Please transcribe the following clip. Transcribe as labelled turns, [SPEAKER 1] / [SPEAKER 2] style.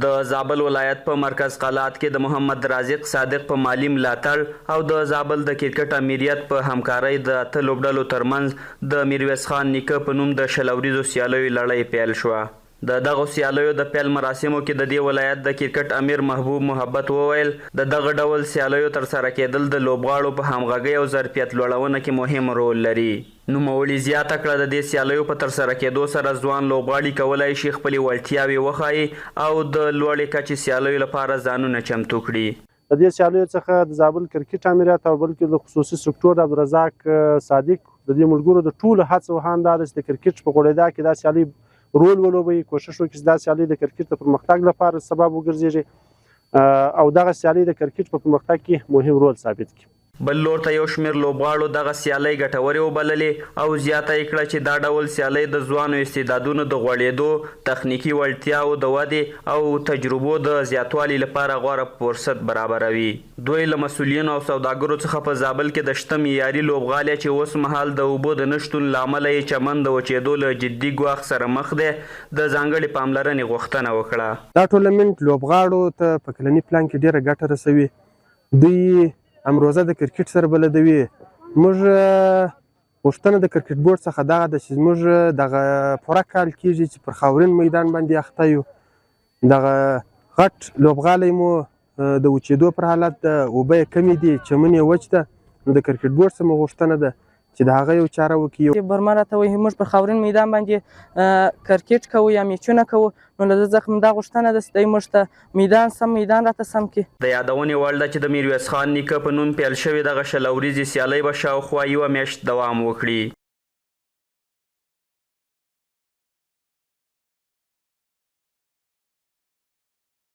[SPEAKER 1] د زابل ولایت په مرکز قلات کې د محمد رازق صادق په مالي ملاتړ او د زابل د کرکټ امیریت په همکارۍ د اته لوبډلو ترمنځ د میرویس خان نیکه په نوم د 20 اوریزو سیالیو لړۍ پیل شوه. د دغو سیالیو د پیل مراسمو کې د دې ولایت د کرکټ امیر محبوب محبت وویل، د دغه ډول سیالیو ترسره کېدل د لوبغاړو په همغږۍ او ظرفیت لوړونه کې مهم رول لري. نوموړي زیاته کړه، د دې سیالیو په ترسره کېدو سره ځوان لوبغاړي کولای شي خپلې وړتیاوې وښايي او د لوړې کچې سیالیو لپاره ځانونه چمتو کړي.
[SPEAKER 2] د دې سیالیو څخه د زابل کرکټ امیریت او بلکې د خصوصي سکتور د عبدالرزاق صادق د دې ملګرو د ټولو هڅو هاند دا ده چې د کرکټ په غوړېدا کې دا سیالۍ رول ولوبوي، کوشش وکړي چې دا سیالۍ د کرکټ د پرمختګ لپاره سبب وګرځېږي او دغه سیالۍ د کرکټ په پرمختګ کې مهم رول ثابت کړي.
[SPEAKER 1] بل لور ته یو شمېر لوبغاړو دغه سیالۍ ګټورې وبللې او زیاته یې کړه چې دا ډول سیالۍ د ځوانو استعدادونو د غوړېدو، تخنیکي وړتیاوو د ودې او تجربو د زیاتوالي لپاره غوره فرصت برابروي. دوی له مسؤلینو او سوداګرو څخه په زابل کې د شته معیاري لوبغالي چې اوسمهال د اوبو د نه شتون له امله یې چمن د وچېدو له جدي ګواښ سره مخ دی، د ځانګړې پاملرنې غوښتنه وکړه.
[SPEAKER 3] دا ټورنمنټ لوبغاړو ته په کلني پلان کې ډېره ګټه رسوي. دوی امروزه د کرکټ سره بلدوي. موږ غوښتنه د کرکټ بورډ څخه دغه ده چې موږ دغه پوره کال کېږي چې پر خاورین میدان باندې اخته یو، دغه غټ لوبغالی مو د وچېدو پر حالت ده، اوبه یې کمې دي، چمن یې وچ ده. نو د کرکټ بورډ څخه مو غوښتنه ده چې د هغه یو چاره وکړي.
[SPEAKER 4] برمه راته وایي موږ پر خاورین میدان باندې کرکټ کوو یا میچونه کوو، نو له ده څخه مو دا غوښتنه ده چې دی موږ ته میدان سم میدان راته سم کړي.
[SPEAKER 1] د یادونې وړ ده چې د میرویس خان نیکه په نوم پیل شوې دغه 20 اوریزې سیالۍ به شاوخوا یوه میاشت دوام وکړي.